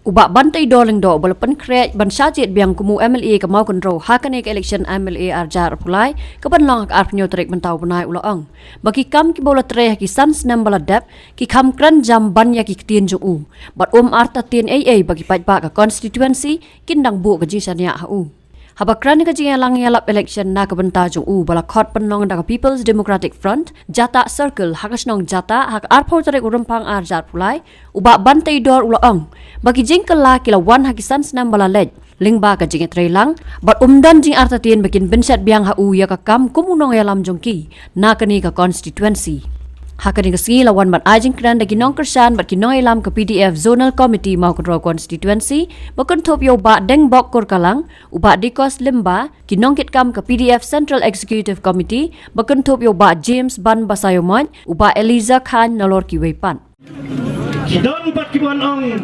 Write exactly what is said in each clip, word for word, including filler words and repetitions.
U Bah Banteidor Lyngdoh uba la pynkhreh ban shah jied biang kum u M L A ka Mawkynrew ha kane ka election M L A arhajar arphew lai ka ban long ha ka arphew hynñiew tarik mynta u bnai u la ong ba ki kam kiba u la trei ha ki san snem ba la dep ki kham kren jam ban ïa ki ktien jong u bad um artatien ei ei ba ki paidbah ka constituency kin dang buh ka jingshaniah ha u. Haba kren ha ka jingïalang ïalap election na ka bynta jong u ba la khot pynlong da ka People's Democratic Front, Jatah Circle, ha ka shnong Jatah, ha ka arphew tarik u Rymphang arhajar arphew lai, u Bah Banteidor u la ong ba ki jingkylla ki la wan ha ki san snem ba la leit lyngba ka jingïatreilang bad um don jingartatien ba kin pynshet biang ha u ïa ka kam kum u nongïalam jong ki na kane ka constituency. Ha kane ka sngi la wan ban ai jingkren da ki nongkyrshan bad ki nongïalam ka P D F Zonal Committee Mawkynrew Constituency ba kynthup ïa u Bah Dengbok Kurkalang, u Bah Dikos Lyngba, ki nongkitkam ka P D F Central Executive Committee ba kynthup ïa u Bah James Ban Basaiawmoit, u Bah Elijah Chyne nalor kiwei pat. Ki don pat ki ban ong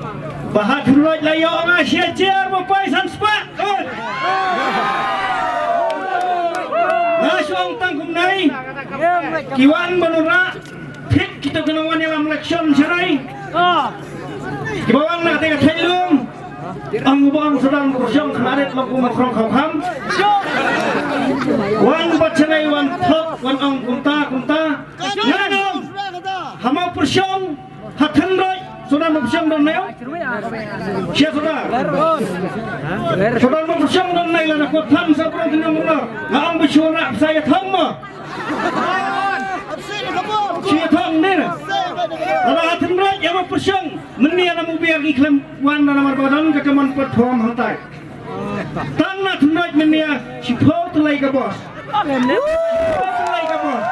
ba ha Thunroit la ïoh nga shi hajar ba phai san spah. Nga shu ong tang kumne, ki wan ban rah thik kita ki nongwan ïalam election sha nai. Ki ba wan na kata ka thaiñ lum. Ong u ba ong sdang pyrshong khnang rit ma kum ma khrong kham kham. Wan ba chngai wan thok wan ong kumta kumta. Ngan ong ha ma pyrshong ha Thunroit sdang ma pyrshong don nai. Sia sdang. Sdang ma pyrshong don nai la na ko tham sa prang tinam rular. Nga ong ba shuwa na sa ïa tham ma. Shi thong ne na. Lada ha Thunroit ïa ma pyrshong mynne na mu biar ngi khlem wan na namar ba don ka kaman platform hangtai. Tang na Thunroit mynne shiphew tylli ka bos. Shiphew tylli ka bos.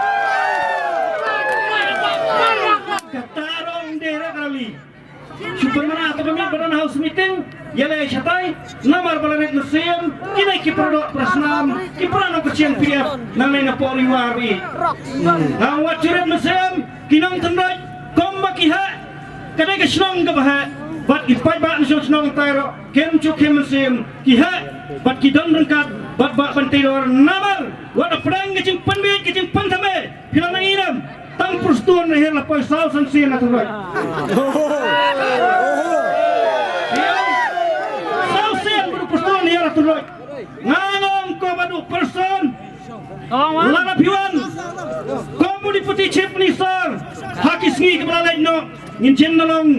Kata rong dera kali. Shu pynmana to kami ba don house meeting ïa lei shatai namar ba la rit mynsiem kine ki para doh para snam ki para nongkyrshan P D F nangne na poriwar ri. Nga wat shu rit mynsiem ki nong Thunroit kum ba ki heh ka dei ka shnong kaba heh bad ki paidbah na shnong shnong tai ro kim shu khim mynsiem ki heh bad ki don ryngkat bad Bah Banteidor namar wat da pdeng ka jingpynbiej ka jingpynthame. Phi la nang ïa nam tang Prestone hi la poi saw san sien na Thunroit. Saw sien bru Prestone hi la Thunroit. Nga ngong ko ba du Prestone. Lada phi wan ko bru Deputy Chief Minister ha ki sngi ki ba la leit noh ngin jin na long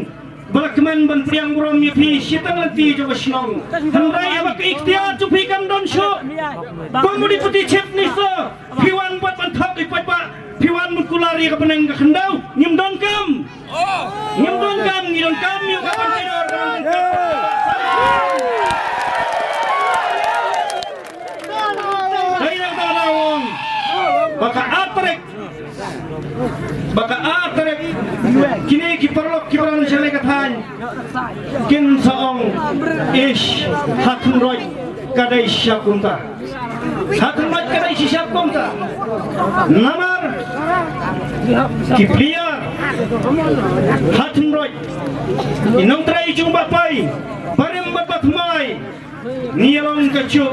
ba la kmen ban pdiang burom ïa phi shi tang lynti jong ka shnong. Hynrei haba ka iktiar jong phi kam don shuh kum u Deputy Chief Minister phi wan bad ban thok ïa ki paidbah phi wan ban kular ïa ka bneng ka khyndew. Ngim don kam. Ngim don kam ngi don kam ïa ka ban tiar ka ban don kam. Dei nang ta la wong ba ka atrik ba ka atrik kine ki paralok ki baran sha lei ka thaiñ kin sa ong ish ha Thunroit ka dei shisha kumta. Ha Thunroit ka dei shisha kumta. Namar ki pliar ha Thunroit i nongtrei jong Bah Pai barim bad Bah Thymmai. Ngi ïa long ka juk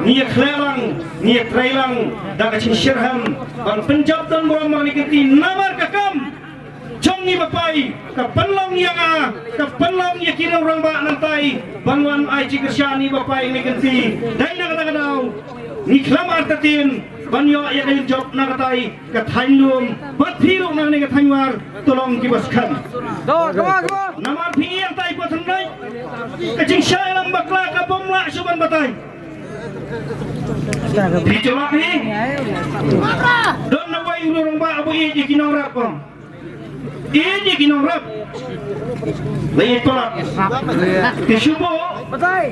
ngi ïa khleh lang ngi ïa trei lang da ka jingshitrhem ban pynjop don burom ma ngi kynti namar ka kam jong ngi Bah Pai ka pynlong ïa nga ka pynlong ïa ki rangbah nangtai ban wan ai jingkyrshan ïa Bah Pai ngi kynti. Dei na kata ka daw ngi khlem artatien ban ïoh ïa ka jingjop na katai ka thaiñ lum bad phi ruh na kane ka thaiñ war to long kiba skhem. Namar phi ïa tai pat hynrei ka jingshah ïalam bakla ka bym lah shuh ban batai. Phi jubab hi. Don na wei u rangbah ba ïeit ïa ki nongrep bang. Ïeit ïa ki nongrep. La ïeit palat. Ki shu buh.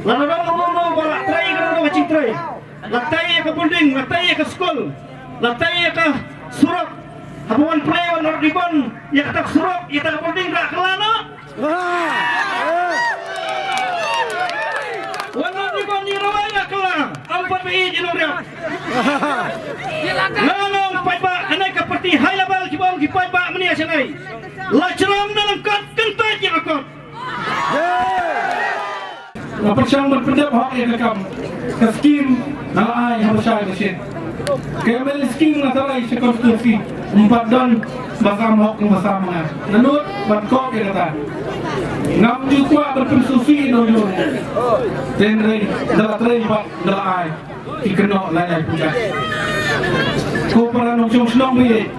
La la dang la la ba la trei ka dang ka jingtrei. La tei ïa ka building, la tei ïa ka skul, la tei ïa ka surok. Haba wan pynleit wan rot ribon ïa kata ka surok, ïa kata ka building ka la kylla noh. Wan rot ribon ïa rwai la kylla. Am pat ba ïeit ïa nongrep. Nga long paidbah, kane ka party high level kiba ong ki paidbah mynne shanai. La jrong na lyngkot kyntait ïa ka kot. Nga pyrshang ban pyndep hok ïa ka kam ka skim nga la ai ha Bashar Bashin. Ka M L A skim nga tharai sha constituency ym pat don ba sam hok ym ba sam nga. Nanuh ban kok ïa kata. Ngam ju kwah ban pynsngewsih noh ïa u. Te hynrei da la trei bad da la ai, ki kynnoh lai lai pyrshah. Ko para nongshong shnong ba ïeit,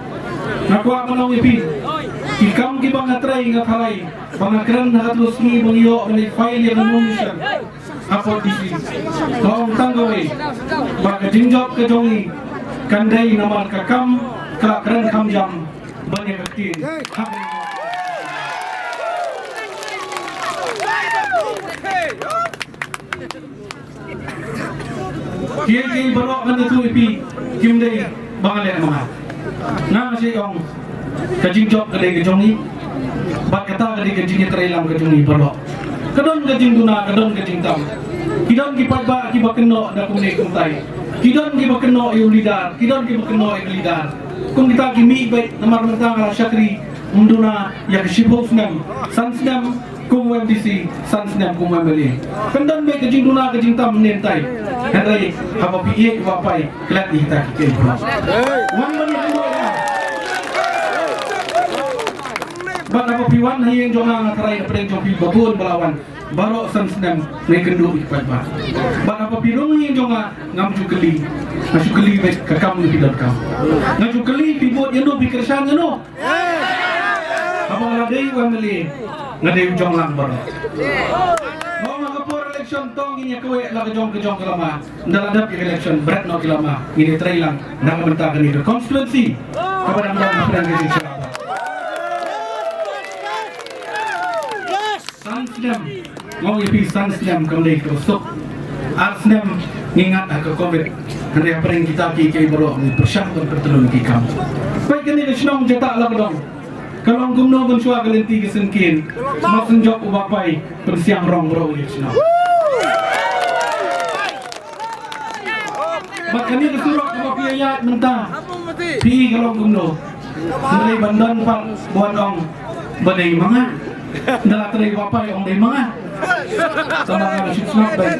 nga kwah ban ong ïa phi, ki kam kiba nga trei nga tharai ba nga kren ha katto sngi ba nga ïoh ban ïa file ïa ka nomination hapoh D C. Nga ong tang kawei ba ka jingjop ka jong ngi kan dei namar ka kam ka la kren kham jam ban ïa ka ktien. Kiei kiei baroh ngan ïathuh ïa phi, kim dei ba nga leh ma nga. Nga nga shu ong ka jingjop ka dei ka jong ngi, bad kata ka dei ka jingïatreilang ka jong ngi baroh. Ka don ka jingduna, ka don ka jingtam. Ki don ki paidbah kiba kynnoh da kumne kumtai. Ki don kiba kynnoh ïa u leader, ki don kiba kynnoh ïa ka leader. Kum kita ki mih beit namar mynta nga la shakri ym duna ïa ka shiphew snem, san snem kum u M D C, san snem kum u M L A. Kan don beit ka jingduna ka jingtam mynne myntai. Hynrei haba phi ïeit u Bah Pai, klet ïa kita ki kynnoh. Wan ban ïakynduh ïa nga. Bad haba phi wan ha ïing jong nga, nga tharai na pdeng jong phi ba bun ba la wan. Baroh san snem nga ïakynduh ïa ki paidbah. Bad haba phi rung ha ïing jong nga, ngam ju kylli. Nga shu kylli beit ka kam ne phi donkam. Nga ju kylli phi bud ïano, phi kyrshan ïano. Haba nga la dei u M L A, nga dei u jong lang baroh. Mo, ha ka por election to ngin ïa kawei la ka jong ka jong ka lama. Ynda la dep ïa ka election, bret noh ki lama, ngin ïa trei lang na ka bynta kane ka constituency kaba dang don hapdeng ka jingshisha. San snem, nga ong ïa phi, san snem kam dei kaba suk. Ar snem ngi ngat ha ka covid. Hynrei hapdeng kita kiei kiei baroh ngi pyrshang ban pyntlun ki kam. Peit kane ka shnong jatah la ka dong. Ka long kumno ban shuwa ka lynti ka syngkien? Mut shu jop u Bah Pai pynsiang rong baroh ïa ka shnong. Bad kane ka surok kaba phi ïaid mynta, phi ka long kumno? Hynrei ban don pat ba wan ong ba dei ma nga. Ynda la trei u Bah Pai ong dei ma nga. Tang ba nga la shu sngap beit.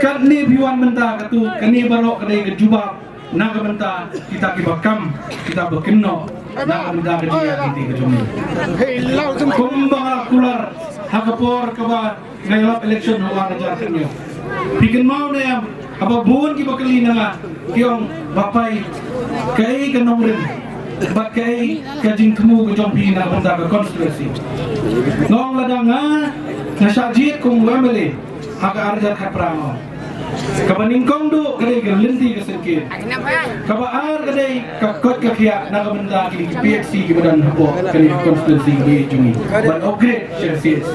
Katne phi wan mynta, katto kane baroh ka dei ka jubab na ka bynta kita kiba kam, kita ba kynnoh na ka bynta ka jingïaid lynti ka jong ngi. Kumba nga la kular ha ka por kaba nga ïalap election ha u ar hajar khathynñiew. Phi kynmaw ne em, haba bun kiba kylli na nga, ki ong, Bah Pai, kaei ka nongrim bad kaei ka jingthmu ka jong phi na ka bynta ka constituency? Nga ong lada nga, nga shah jied kum u M L A ha ka ar hajar khatphra, nga ong, kaba nyngkong duh ka dei ka lynti ka syngkien. Kaba ar ka dei ka koit ka khiah na ka bynta kine ki P H C kiba don hapoh kane ka constituency ba ïeit jong ngi, ban upgrade sha ka C H C.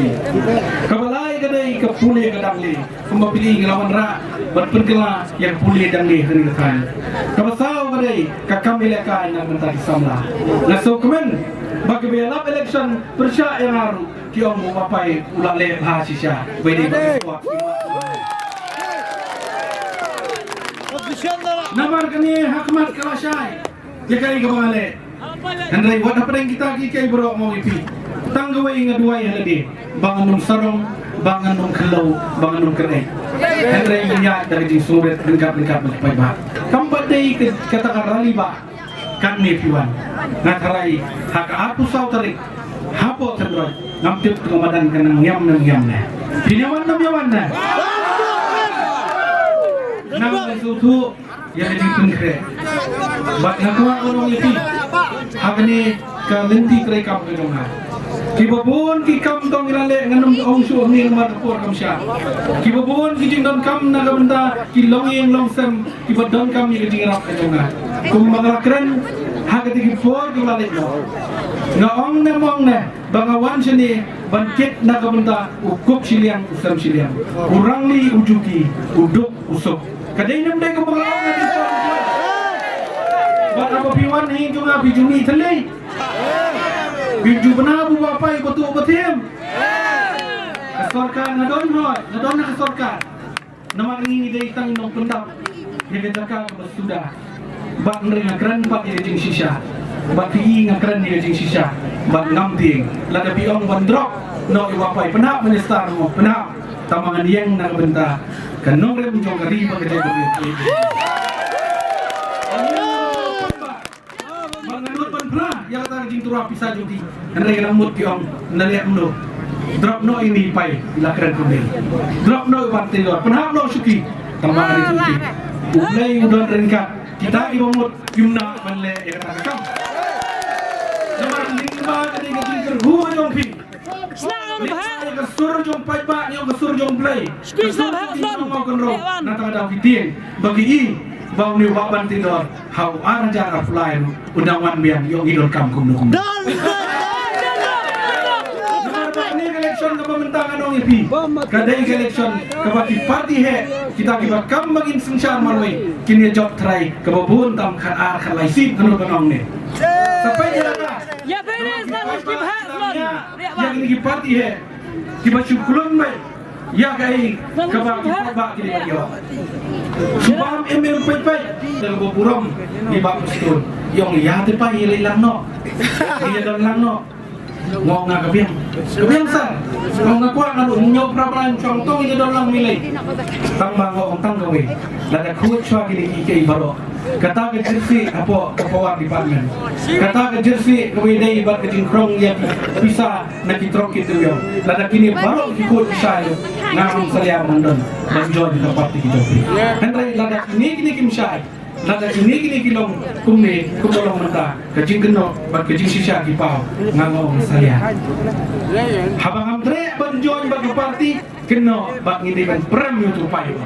Kaba lai ka dei ka pule ka dangle, kumba phi ïohi nga la wanrah ban pynkylla ïa ka pule dangle ha kane ka thaiñ. Kaba saw ka dei ka kam ïalehkai na ka bynta ki samla. Nga sngewkmen ba kiba ïalap election pyrshah ïa nga ruh ki ong u Bah Pai u la leh bha shisha. Ba dei ba ki kwah. Namar kane ha khmat ka la shai ïa kaei kaba nga leh. Hynrei wat hapdeng kita kiei kiei baroh, nga ong ïa phi, tang kawei nga duwai ha lade, ba ngan ym sarong, ba ngan ym khlem, ba ngan ym kren. Hynrei ngin ïaid da ka jingsngewrit ryngkat ryngkat bad ki paidbah. Kam pat dei ka, kata ka rally bah. Katne phi wan. Nga tharai ha ka arphew saw tarik hapoh Tynroi, ngam tip to ka madan ka nang ïam ne ym ïam ne. Phin ïa wan ne ym ïa wan ne? Nang ïa sngewthuh ïa ka jingpynkhreh. Bad nga kwah ban ong ïa phi, ha kane ka lynti treikam ka jong nga, kiba bun ki kam tang ngi la leh, ngan ym ong shuh hangne namar ka por kam shah. Kiba bun ki jingdonkam na ka bynta ki longïing longsem kiba donkam ïa ka jingïarap ka jong nga. Kumba nga la kren ha kata ki por kiba la leit noh, nga ong ne ym ong ne ba nga wan shane ban kit na ka bynta u kup shiliang u sem shiliang, u rangli u juki, u duk u suk. Ka dei ne ym dei kumba nga la ong? Bad haba phi wan ha ïing jong nga phi ju mih thylliej, phi ju bna u Bah Pai ba tuh ba thiam. Ka sorkar nga don hooid, nga don ha ka sorkar. Namar ngi ngi dei tang nongpyndap ïa ka jaka kaba suda. Bad hynrei nga kren pat ïa ka jingshisha. Bad phi i nga kren ïa ka jingshisha. Bad ngam tieng. Lada phi ong ban drop noh ïa u Bah Pai, pynhap minister mo, pynhap. Tang ba ngan ïeng na ka bynta ka nongrim jong ka ri bad ka jaitbynriew. Ba ngan nud ban phla ïa kata ka jingtyrwa pisa jong ki. Hynrei ka dang mut ki ong, na leh kumno? Drop noh ïa ini i paip, i la kren kumne. Drop noh i Bah Tyrwa, pynhap noh shuki. Tang ba ka dei shuki. U Blei u don ryngkat. Kita kiba mut kim nah ban leh ïa kata ka kam. Namar lyngba kane ka jingkyrhuh jong phi, lyngba ka sur jong paidbah, ïa ka sur jong Blei, ka sur jong ki nongmawkynrew, na kata ka daw ki tieng ba ki i ba une u Bah Banteidor ha u ar hajar arphew lai ruh u dang wan biang, ïoh ngi donkam kumno kumno. Namar ba kane ka election kaba mynta nga ong ïa phi, ka dei ka election kaba ki party heh, kita kiba kam ba ngin synshar marwei, kin ïa jop trai kaba bun tam, khatar khatlai seat, kano kano ne. Sa peit ïa ka. Ïa phi ne, sa ki bha, ïa kine ki party heh kiba shu khlun beit ïa kaei kaba ki paidbah ki dei ban ïoh. Shu bam em em peit peit. Tang ba burom ngi bam stur. Ïong ïa te pa ïa lei lang noh. Ïa don lang noh. Ngok nga ka biang. Ka biang sa. Ngok nga kwah nga ruh ñiew pra blan chong tong ïa don lang mi lei. Tang ba ngok tang kawei. Lada khuid chwa kine kiei kiei baroh. Kata ka jersey hapoh ka power department. Kata ka jersey kawei dei bad ka jingkhrong ïa ki pisa na ki trok ki dewïong. Lada kine baroh ki khuid ki shai, nga ong salia ban don ban join ka party ki jong phi. Hynrei lada kine kine kim shai, lada kine kine ki long kumne kumba long mynta, ka jingkynnoh bad ka jingshisha ki paw, nga ong salia. Haba ngam treh ban join bad ka party, kynnoh ba ngi dei ban prem ïa utu u paip.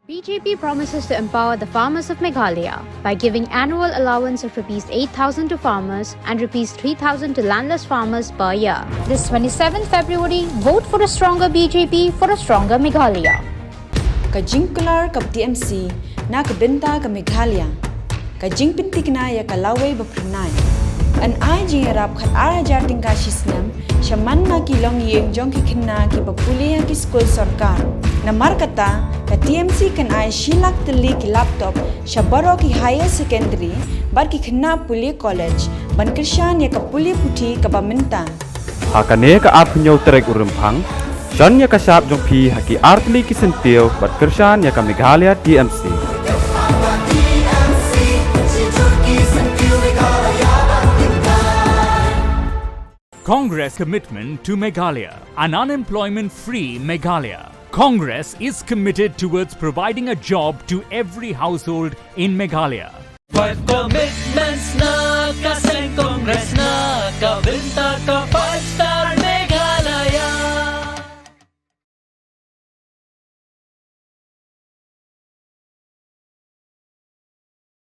B J P promises to empower the farmers of Meghalaya by giving annual allowance of rupees eight thousand to farmers and rupees three thousand to landless farmers per year. This twenty-seventh February, vote for a stronger B J P for a stronger Meghalaya. Ka jingkular ka T M C na ka bynta ka Meghalaya. Ka jingpynthikna ïa ka lawei ba phyrnai. Yn ai jingïarap khatar hajar tyngka shi snem sha man la ki longïing jong ki khynnah kiba pule ha ki skul sorkar. Namar kata, ka T M C kan ai shi lak tylli ki laptop sha baroh ki higher secondary bad ki khynnah pule college ban kyrshan ïa ka pule puthi kaba mynta. Ha kane ka arphew hynñiew tarik u Rymphang, shon ïa ka shap jong phi ha ki artylli ki syntiew bad kyrshan ïa ka Meghalaya T M C. Congress commitment to Meghalaya, an unemployment-free Meghalaya. Congress is committed towards providing a job to every household in Meghalaya. Five commitments na ka seng Congress na ka bynta ka